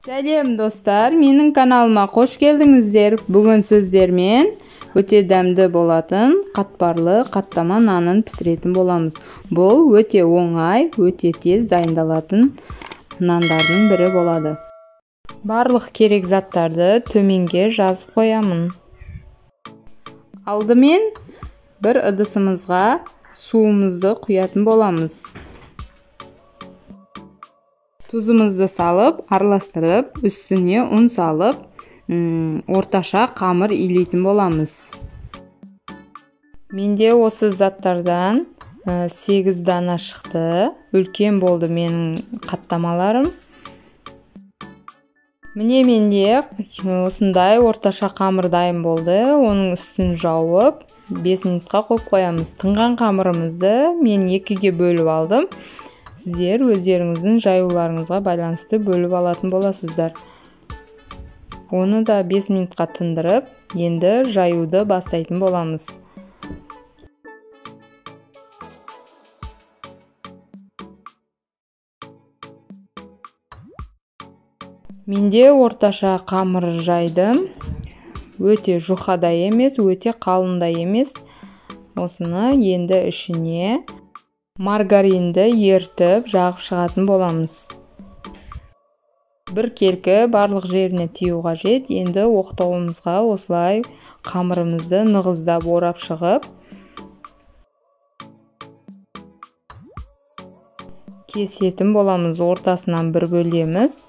Сәлем достар, менің каналыма қош келдіңіздер. Бүгін сіздермен өте дәмді болатын қатпарлы қаттама нанын пісіретін боламыз. Бұл өте оңай, өте тез дайындалатын нандардың бірі болады. Барлық керек заттарды төменге жазып қоямын. Алдымен бір ыдысымызға суымызды құятын боламыз. Тұзымызды салып, араластырып, үстіне ұн салып, орташа қамыр илейтін боламыз. Менде осы заттардан 8 дана шықты. Үлкен болды менің қаттамаларым. Міне менде осындай орташа қамыр дайын болды. Оның үстін жауып, 5 минутқа қойып қоямыз. Тынған қамырымызды мен 2-ге бөліп алдым. Сіздер өздеріңіздің жаюларыңызға байланысты бөліп алатын боласыздар. Оны да 5 минутқа тындырып, енді жаюды бастайтын боламыз. Менде орташа қамыр жайдым. Өте жұқа да емес, өте қалын да емес. Осыны енді ішіне маргаринді ертіп жағып шығатын боламыз. Бір келкі барлық жеріне тию қажет. Енді оқтауымызға осылай қамырымызды нығыздап орап шығып, кесетін боламыз. Ортасынан бір бөлеміз.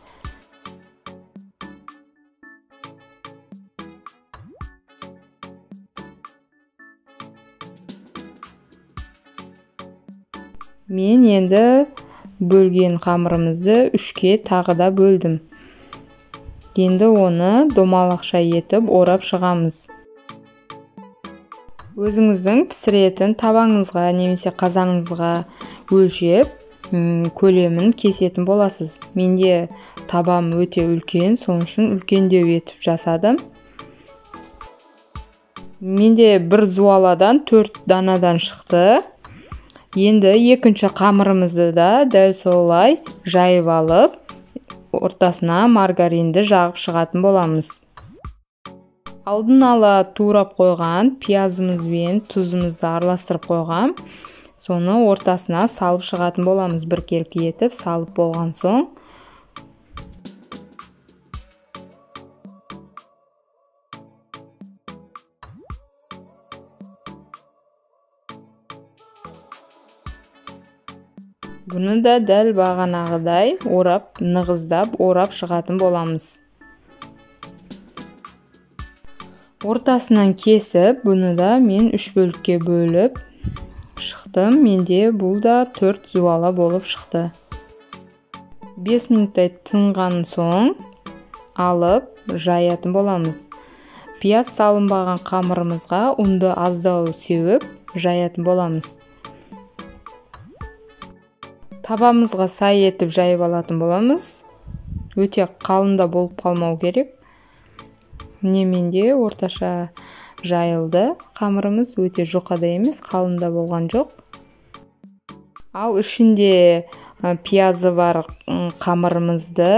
Мен енді бөлген қамырымызды 3-ке тағы да бөлдім. Енді оны домалақша етіп орап шығамыз. Өзіңіздің пісіретін табаңызға немесе қазаныңызға өлшеп, көлемін кесетін боласыз. Менде табам өте үлкен, сол үшін үлкендеу етіп жасадым. Менде бір зуаладан 4 данадан шықты. Енді екінші қамырымызды да дәл солай жайып алып, ортасына маргаринді жағып шығатын боламыз. Алдын ала турап қойған пиязымыз бен тұзымызды араластырып қойған, соны ортасына салып шығатын боламыз. Бір келкі етіп салып болған соң бұны да дәл бағанағыдай орап, нығыздап орап шығатын боламыз. Ортасынан кесіп, бұны да мен 3 бөлікке бөліп шықтым. Менде бұл да 4 зуала болып шықты. 5 минуттай тынған соң алып жаятын боламыз. Пияз салынбаған қамырымызға ұнды аздау сеуіп жаятын боламыз. Табамызға сай етіп жайып алатын боламыз. Өте қалын да болып қалмау керек. Міне менде орташа жайылды қамырымыз, өте жұқа да емес, қалын да болған жоқ. Ал ішінде пиязы бар қамырымызды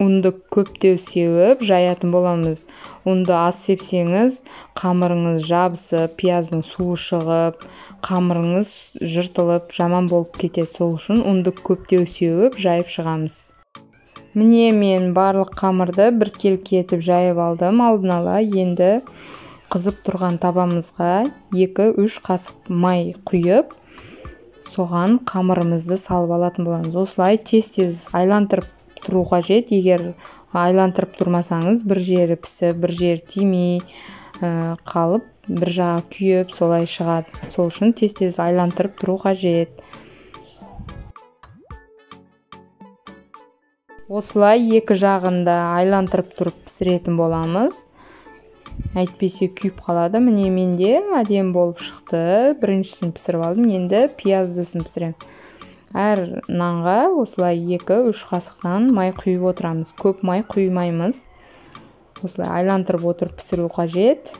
ұнды көптеу сеуіп жаятын боламыз. Ұнды аз сепсеңіз, қамырыңыз жабысып, пияздың суы шығып, қамырыңыз жыртылып, жаман болып кетеді. Сол үшін ұнды көптеу сеуіп жайып шығамыз. Міне мен барлық қамырды бір келкі етіп жайып алдым. Алдын ала енді қызып тұрған табамызға 2-3 қасық май құйып, соған қамырымызды салып алатын боламыз. Осылай тез-тез айлантырып тұру қажет. Егер айлантырып тұрмасаңыз, бір жері пісіп, бір жері тимей қалып, бір жағы күйіп, солай шығады. Сол үшін тез-тез айлантырып тұру қажет. Осылай екі жағында айлантырып тұрып пісіретін боламыз. Әйтпесе күйіп қалады. Міне менде әдемі болып шықты. Біріншісін пісіріп алдым. Енді пияздысын пісіремін. Әр нанға осылай 2-3 қасықтан май құйып отырамыз. Көп май құймаймыз. Осылай айлантырып отырып пісіру қажет.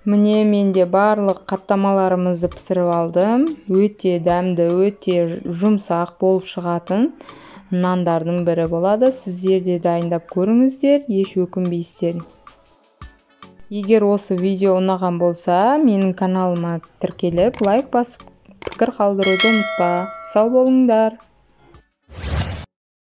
Міне, мен де барлық қаттамаларымызды пісіріп алдым. Өте дәмді, өте жұмсақ болып шығатын нандардың бірі болады. Сіздер де дайындап көріңіздер, еш өкінбейсіздер. Егер осы видео ұнаған болса, менің каналыма тіркеліп, лайк басып, пікір қалдыруды ұмытпа. Сау болыңдар.